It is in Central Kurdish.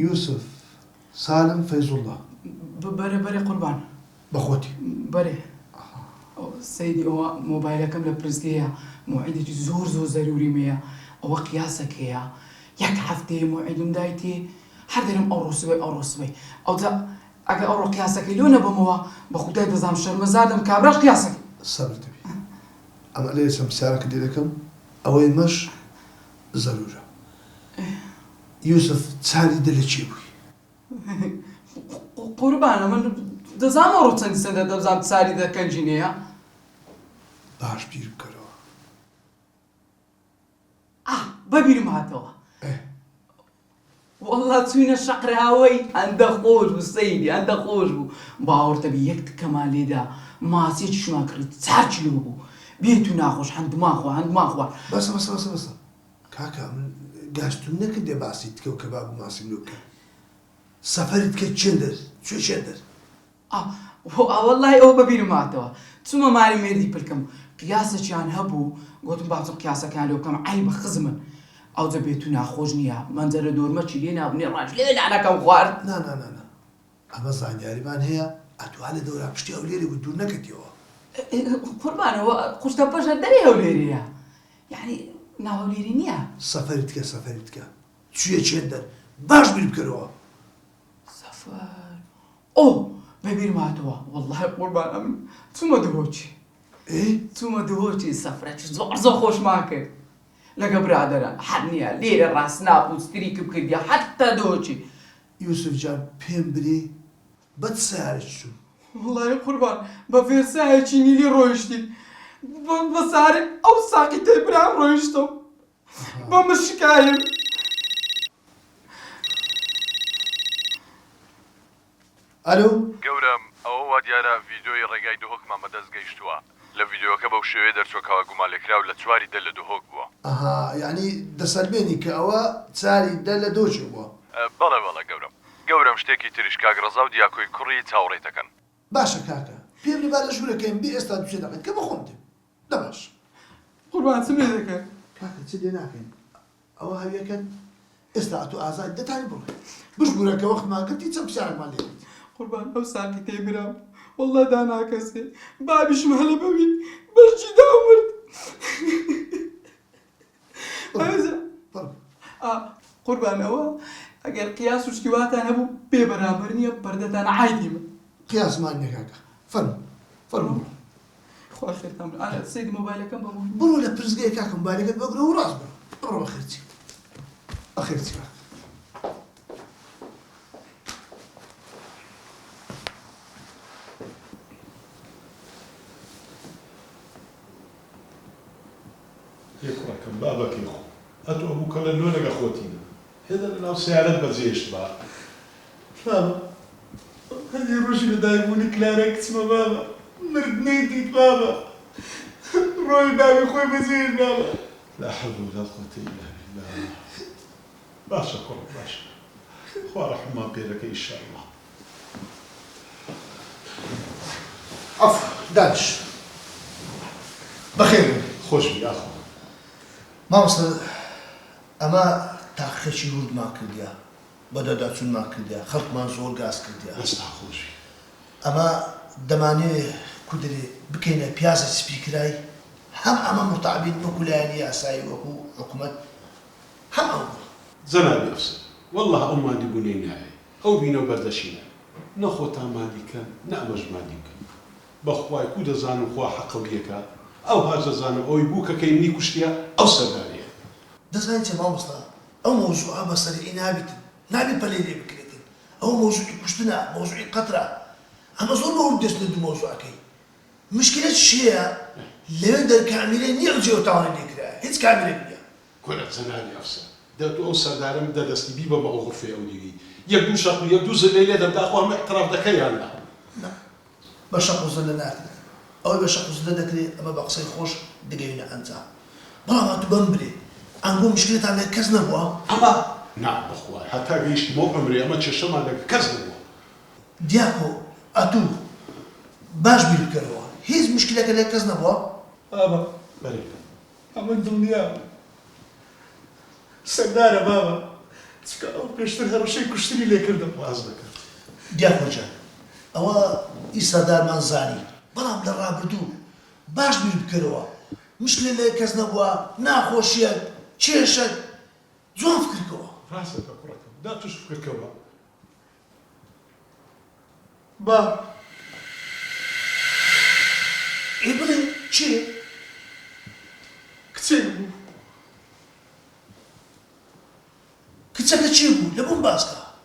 یوسف سالم فەیزوڵڵا. بەرێ بەرێ قوربان. بە خۆتی. بەرێ سەیدی ئەوە مۆبایلەکەم لە پرسگەیە مۆعیدێکی زۆر زۆر زەروریم هەیە ئەوە قیاسەکەیە یەک هەفتەیە مۆعیدم دایتێ هەر دەرێم ئەوڕۆ سبەی ئەوڕۆ سبەی ئەوجا ئەگەر ئەوڕۆ قیاسەکەی لۆ نەبەمەوە بە خودای دەزانم شەرمەزار دەم کابراش قیاسەکەی. سەبر دەبی ئەمە لێرە چەند پرسیارەکت لێ دەکەم ئەوەی مەش زەرورە یوسف چاری دە لە کێ بووی؟ قوربان ئەمن دەزانم ئەوڕۆ چەندی سەندە دەبزانم چاری دە کەنجینەیە. باش بیر بکەرەوە. ئا بەبیرم هاتەوە واللە چوینە شەقراوەی هەندە خۆش بوو سەیری هەندە خۆش بوو باوەڕتە بی یەک تکەمان لێدا ماسیەکیشمان کڕی چار کیلۆ بوو بێت و ناخۆش هەندمان خوارد هەندمان خوارد. بەسە بەسە بەسە بەسە کاکە من گاستوم نەکردیە باسی تکە و کەباب و ماسیم لۆ بکەی سەفەری تکە چێندەر چوێ چێندەر. ئا وەڵاهی ئەوە بەبیرم هاتەوە چومە ماری مێردی پلکم قیاسەکیان هەبوو گۆتم با بچم قیاسەکەیان لۆ بکەم عەیبە خزمن ئەوجە بێتو ناخۆش نیە مەنجەرە دۆرمەکی لێ نابوو نێ ڕاش لێ نانەکەم خوارد. نا نا نا نا ئەمە زانیاریمان هەیە ئەتوو هەر لە دەورا پشتی هەولێری بووی دوور نەکەتیەوە. قوربان ئەوە قوشتەپەش هەر دەرێ هەولێرێیە یەعنی ناو هەولێری نیە. سەفەری تکە سەفەری تکە چویە چێندەر باش بیر بکەرەوە. سەفەر ئۆ بەبیرم هاتەوە وەڵاهی قوربان ئەمن چوومە دهۆکی ئێ چوومە دهۆکی سەفرەکی زۆر زۆر خۆشمان کرد لەگە برادەران حەد نییە لێرە ڕا سناپ و ستریکم کردیە حەتتا دهۆکی. یوسف جان پێم برێ بە چ سەیارەکی چوون؟ وەڵاهی قوربان بە ڤێرسایەکی نیلی ڕۆیشتین بە سارەی ئەو ساقیتەی برام ڕۆیشتم بە مشکایم. ئەلۆ. گەورەم ئەوە وادیارە ڤیدۆی ڕێگای دهۆکمان بەدەست گەیشتووە لە ڤیدۆکە بەو شێوەیە دەرچووە کەوا گومانلێکراو لە چواری دە لە دهۆک بووە. ئەها یەعنی دەسەلمێنی کە ئەوە چاری دە لە دۆکێ بووە. بەڵێ بەڵێ گەورەم. گەورەم شتێکی تریش کاک ڕەزا و دیاکۆی کوڕی چاوەڕێتەکەن. باشە کاکە پێم بێ با لە ژوورەکەیم بێ ئێستا دوسێ دەقەی کە بەخۆم دێم. دە باش. قوربان چم لێ دەکەن؟ کاکە چت لێ ناکەین ئەوە هەویەکەن ئێستا ئەتوو ئازادی دەتانی بڕۆی بشبورە کە وەختمان گرتی چەند پرسیارێکمان لێ کردی. قوربان ئەو ساقیتەی برام وەڵا داناکەسێ بابیشم هەلە بەوی بەشجی دا مرد قوربان ئەوە ئەگەر قیاس و شتی واتان هەبوو بێ بەرامبەر نییە پەردەتان عەیدی من. قیاسمان نییە کاکە فەرموو فەرموو بڕۆ. خوا خێرتان بدات ئارە سەید مۆبایلەکەم بەمۆ. بڕۆ لە پرسگەیە کاکە مۆبایلەکەت بگرە و ڕاست بڕۆ بڕۆ بەخێر چی بەخێر چی کاکە. ئێ کوڕەکەم بابەکەی خۆم ئەتوو ئەبوو کەڵێ لۆ لەگە خۆتینە هێدە لە ناو سەیارەت بەجێشت با. بابە هەندێ ڕۆژی لە دایک بوونی کلارای کچمە بابە مردنەی دیت بابە ڕۆی بابی خۆی بەجێهێشت بابە. لا حول ولا قوة الا بالله باشە کوڕم باشە خوا ڕەحممان پێ دەکەی ان شاء اللە. عەفو دانیش بەخێر بێن. خۆش بی یاخوا. مامۆستا ئەمە تاقیقێکی وردمان کردیە بەدواداچوونمان کردیە خەڵکمان زۆر گاز کردیە. دەستتان خۆش بی. ئەمە دەمانەوێ کودرێ بکەینە پیازی سپی کرای هەم ئەمە مرتاع بین وەکو لایەنی یاسایی وەکو حکومەت هەم ئەو بوو. جەنابی ئەفسەر وەڵڵاه ئەو ماندی بوونەی ناوێ ئەو بینەو بەردەشی ناوێ نە خۆتان ماندی کەن نە ئەمەش ماندی بکەن بەخوای کو دەزانم خوا حەقڵیەکە ئەوهاش دەزانم ئەوەی بووکەکەی منی کوشتیە ئەو سەرداریە. دەزانی چیە مامۆستا ئەو مەوزوعە بە سەریعی نابیتن نابێ پەلەی لێ بکرێتن ئەوە مەوزوعی کوشتنە مەوزوعی قەترە ئەمە زۆر بە ورد دەچنە دوو مەوزوعەکەی مشکلە چیە لەوێ دەر کامیرە نیە ئەو جێوە تاوانە لێ کرایە هیچ کامیرەک نیە. کورە جەنابی ئەفسەر دە تۆ ئەو سەردارەم بدە دەستی بیبەمە ئەو غورفەی ئەو دیوی یەک دوو شەق و یەک دوو زللەی لێ دەم داخۆ هەموو ئیعتراف دەکەی یان نا؟ نا بە شەق و زللە ناکرێت ئەوەی بە شەق و زللە دەکرێ ئەمە بە قسەی خۆش دەگەینە ئەنجام بەڵام ئەتوو بەم برێ ئەنگۆ مشکلەتان لەگە کەس نەبووە؟ ئەمە؟ نا بەخوای هەتا گەیشتمە ئەو عومرەی ئەمە کێشەمان لەگە کەس نەبووە. دیاکۆ ئەتوو باش بیر بکەرەوە هیچ مشکلەکە لەگە کەس نەبووە؟ بابە بەرێ. ئەمن دڵنیام سەردارە بابە. چونکە ئەو پێشتر هەڕەشەی کوشتنی لێ کردم. ڕاست دەکات. دیاکۆ جان ئەوە ئی سەردارمان زانی بەڵام لە ڕابردوو باش بیر بکەرەوە مشکلە لە کەس نەبووە ناخۆشیەک کێشەک جوان فکر کەوە. ڕاست دەکا کوڕەکەم دا توش فکر کەوە. با. ئێ بڵێ کێ؟ کچێک بوو. کچەکە کێ بوو لە بۆم باس کە.